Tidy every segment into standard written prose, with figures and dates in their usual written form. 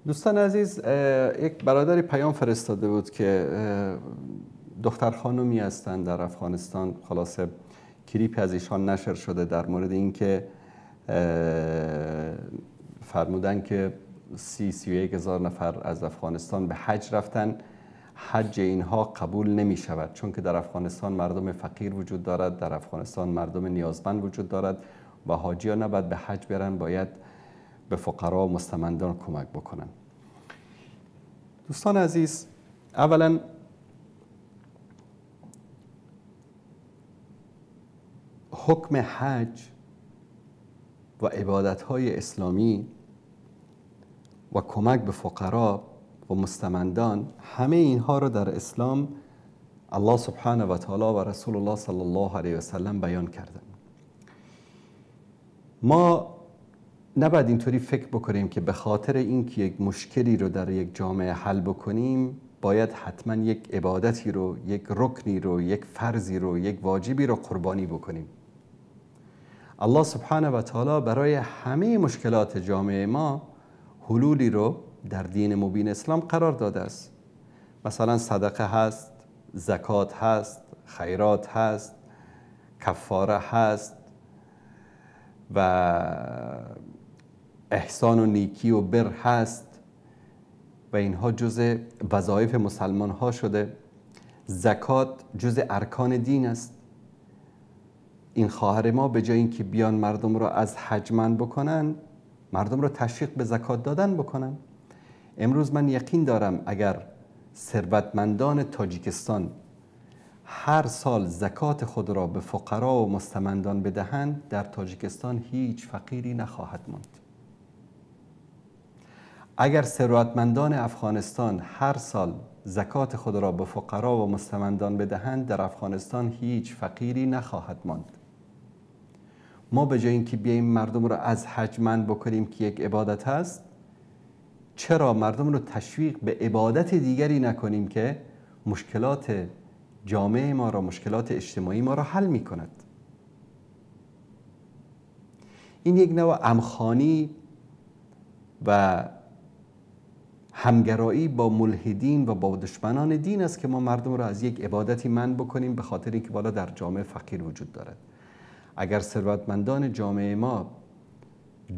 دوستان عزیز، یک برادری پیام فرستاده بود که دختر خانمی هستند در افغانستان، خلاصه کلیپ از ایشان نشر شده در مورد اینکه فرمودن که 31 هزار نفر از افغانستان به حج رفتن، حج اینها قبول نمی شود چون که در افغانستان مردم فقیر وجود دارد، در افغانستان مردم نیازمند وجود دارد و حاجی ها نباید به حج برن، باید به فقرا و مستمندان کمک بکنن. دوستان عزیز، اولا حکم حج و عبادت‌های اسلامی و کمک به فقرا و مستمندان، همه اینها رو در اسلام الله سبحانه و تعالی و رسول الله صلی الله علیه و سلم بیان کردن. ما نباید اینطوری فکر بکنیم که به خاطر اینکه یک مشکلی رو در یک جامعه حل بکنیم باید حتما یک عبادتی رو، یک رکنی رو، یک فرضی رو، یک واجبی رو قربانی بکنیم. الله سبحانه و تعالی برای همه مشکلات جامعه ما حلولی رو در دین مبین اسلام قرار داده است. مثلا صدقه هست، زکات هست، خیرات هست، کفاره هست و احسان و نیکی و بر هست و اینها جزء وظایف مسلمان ها شده. زکات جزء ارکان دین است. این خواهر ما به جای اینکه بیان مردم را از حج منع بکنن، مردم را تشویق به زکات دادن بکنن. امروز من یقین دارم اگر ثروتمندان تاجیکستان هر سال زکات خود را به فقرا و مستمندان بدهند، در تاجیکستان هیچ فقیری نخواهد ماند. اگر ثروتمندان افغانستان هر سال زکات خود را به فقرا و مستمندان بدهند، در افغانستان هیچ فقیری نخواهد ماند. ما به جای اینکه بیایم مردم را از حج منع بکنیم که یک عبادت هست، چرا مردم رو تشویق به عبادت دیگری نکنیم که مشکلات جامعه ما را، مشکلات اجتماعی ما را حل می کند؟ این یک نوع همخوانی و همگرایی با ملحدین و با دشمنان دین است که ما مردم را از یک عبادتی منع بکنیم به خاطر اینکه بالا در جامعه فقیر وجود دارد. اگر ثروتمندان جامعه ما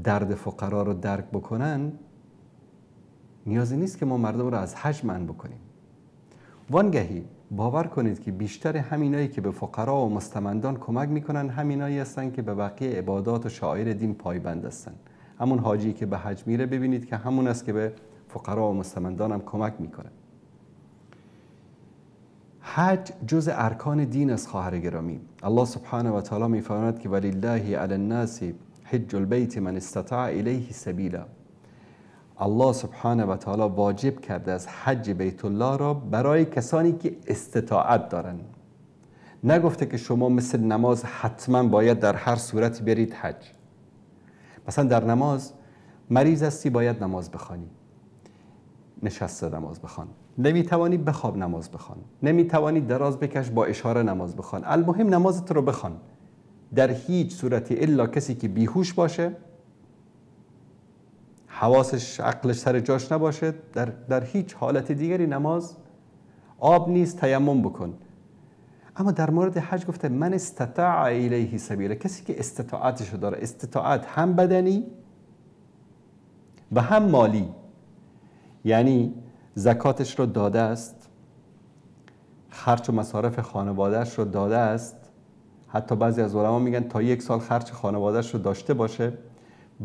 درد فقرا را درک بکنن، نیازی نیست که ما مردم را از حج منع بکنیم. وانگهی باور کنید که بیشتر همینایی که به فقرا و مستمندان کمک میکنن همینایی هستن که به بقیه عبادات و شعائر دین پایبند هستن. همون حاجی که به حج میره ببینید که همون است که به فقرا و مستمندان هم کمک میکنه. حج جز ارکان دین است خواهر گرامی. الله سبحانه و تعالی میفرماید که ولله علی الناس حج البیت من استطاع الیه سبیلا. الله سبحانه و تعالی واجب کرده از حج بیت الله را برای کسانی که استطاعت دارند. نگفته که شما مثل نماز حتما باید در هر صورتی برید حج. مثلا در نماز مریض هستی باید نماز بخوانی، نشسته نماز بخوان. نمیتوانی بخواب نماز بخوان، نمیتوانی دراز بکش با اشاره نماز بخوان. المهم نمازت رو بخوان. در هیچ صورتی الا کسی که بیهوش باشه، حواسش عقلش سر جاش نباشه، در هیچ حالت دیگری نماز آب نیست، تیمم بکن. اما در مورد حج گفته من استطاع الیه سبیلا، کسی که استطاعتشو داره، استطاعت هم بدنی و هم مالی، یعنی زکاتش رو داده است، خرج و مصارف خانوادهش رو داده است، حتی بعضی از علما میگن تا یک سال خرج خانوادهش رو داشته باشه،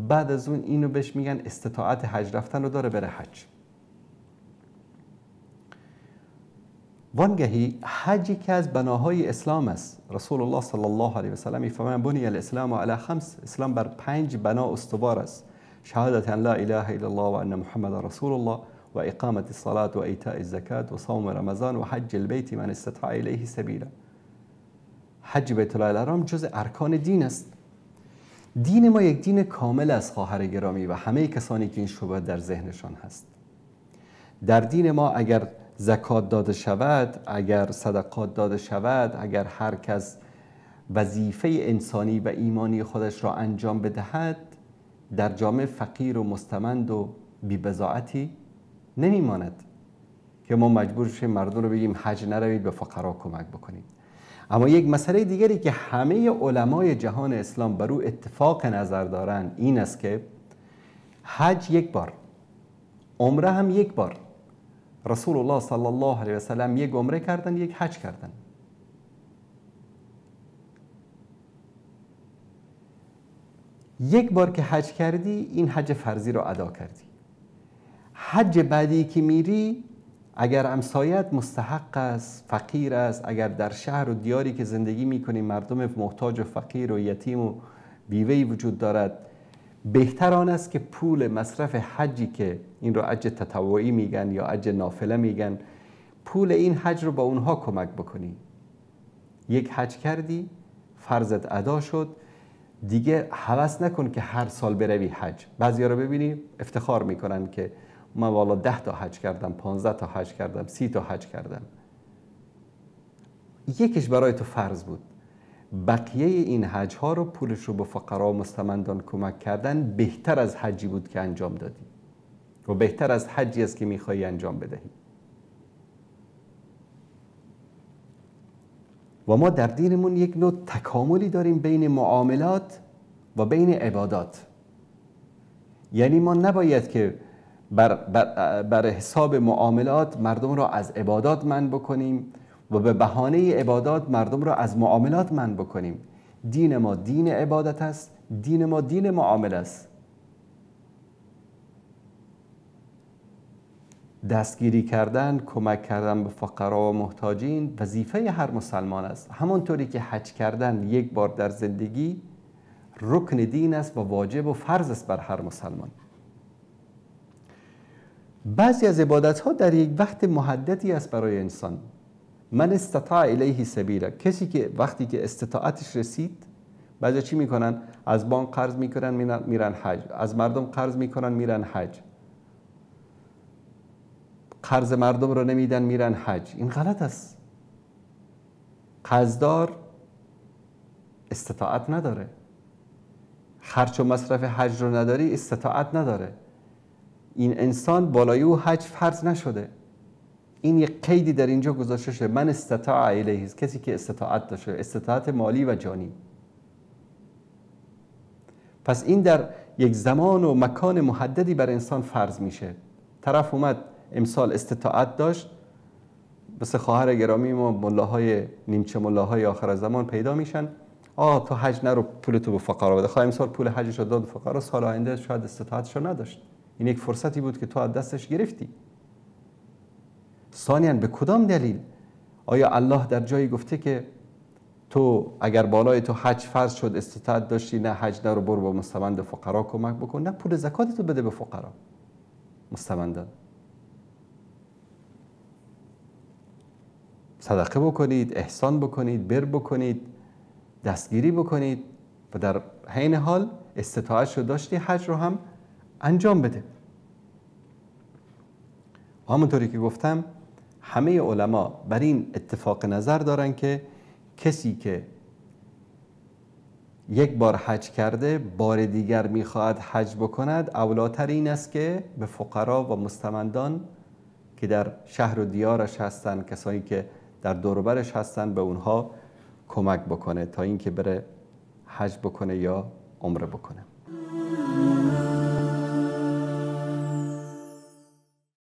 بعد از اون اینو بهش میگن استطاعت حج رفتن رو داره، بره حج. وانگهی حجی که از بناهای اسلام است. رسول الله صلی الله علیه و سلم میفرمایند بنی الاسلام علی خمس، اسلام بر 5 بنا استوار است: شهادت ان لا اله الا الله و ان محمد رسول الله و اقامت الصلاة و ایتاء الزکات و صوم رمضان و حج البیت من استطاع الیه سبیلا. حج بیت الله الحرام جز ارکان دین است. دین ما یک دین کامل است خواهر گرامی و همه کسانی که این شبهه در ذهنشان هست. در دین ما اگر زکات داده شود، اگر صدقات داده شود، اگر هر کس وظیفه انسانی و ایمانی خودش را انجام بدهد، در جامعه فقیر و مستمند و بی بضاعتی نمیماند که ما مجبور شیم مردم رو بگیم حج نروید، به فقرا کمک بکنید. اما یک مسئله دیگری که همه علمای جهان اسلام بر او اتفاق نظر دارند این است که حج یک بار، عمره هم یک بار. رسول الله صلی الله علیه و سلم یک عمره کردن، یک حج کردن. یک بار که حج کردی این حج فرضی رو ادا کردی. حج بعدی که میری اگر همسایت مستحق است، فقیر است، اگر در شهر و دیاری که زندگی میکنی مردم محتاج و فقیر و یتیم و بیوه‌ای وجود دارد، بهتر آن است که پول مصرف حجی که این رو حج تطوعی میگن یا حج نافله میگن، پول این حج رو با اونها کمک بکنی. یک حج کردی، فرضت ادا شد، دیگه هوس نکن که هر سال بروی حج. بعضیا رو ببینی افتخار میکنن که من والا 10 تا حج کردم، 15 تا حج کردم، 30 تا حج کردم. یکیش برای تو فرض بود، بقیه این حج ها رو پولش رو به فقرا و مستمندان کمک کردن بهتر از حجی بود که انجام دادی و بهتر از حجی است که میخوایی انجام بدهی. و ما در دینمون یک نوع تکاملی داریم بین معاملات و بین عبادات. یعنی ما نباید که بر حساب معاملات مردم را از عبادات منع بکنیم و به بهانه عبادات مردم را از معاملات منع بکنیم. دین ما دین عبادت است، دین ما دین معامله است. دستگیری کردن، کمک کردن به فقرا و محتاجین وظیفه هر مسلمان است. همانطوری که حج کردن یک بار در زندگی رکن دین است و واجب و فرض است بر هر مسلمان. بعضی از عبادت ها در یک وقت محددی است برای انسان. من استطاع الیه سبیلا، کسی که وقتی که استطاعتش رسید، بعضی چی میکنن؟ از بانک قرض میکنن میرن حج، از مردم قرض میکنن میرن حج، قرض مردم رو نمیدن میرن حج. این غلط است. قرضدار استطاعت نداره، خرج و مصرف حج رو نداری، استطاعت نداره. این انسان بالای او حج فرض نشده. این یک قیدی در اینجا گذاشته شده، من استطاع الیه، کسی که استطاعت داشته، استطاعت مالی و جانی. پس این در یک زمان و مکان محددی بر انسان فرض میشه. طرف اومد امسال استطاعت داشت، مثل خواهر گرامی ما ملاهای نیمچه ملاهای آخر زمان پیدا میشن، آه تو حج نرو پولتو به فقرا بده. خواهر امسال پول حجش رو داد فقرا، سال آینده شاید استطاعتش رو نداشت. این یک فرصتی بود که تو از دستش گرفتی. ثانیاً به کدام دلیل؟ آیا الله در جایی گفته که تو اگر بالای تو حج فرض شد استطاعت داشتی، نه حج نرو برو با مستمند فقرا کمک بکن، نه پول زکات تو بده به فقرا مستمندان، صدقه بکنید، احسان بکنید، بر بکنید، دستگیری بکنید و در حین حال استطاعت رو داشتی حج رو هم انجام بده. و همونطوری که گفتم همه علما بر این اتفاق نظر دارن که کسی که یک بار حج کرده بار دیگر میخواهد حج بکند، اولاتر این است که به فقرا و مستمندان که در شهر و دیارش هستند، کسایی که در دور و برش هستند، به اونها کمک بکنه تا اینکه بره حج بکنه یا عمره بکنه.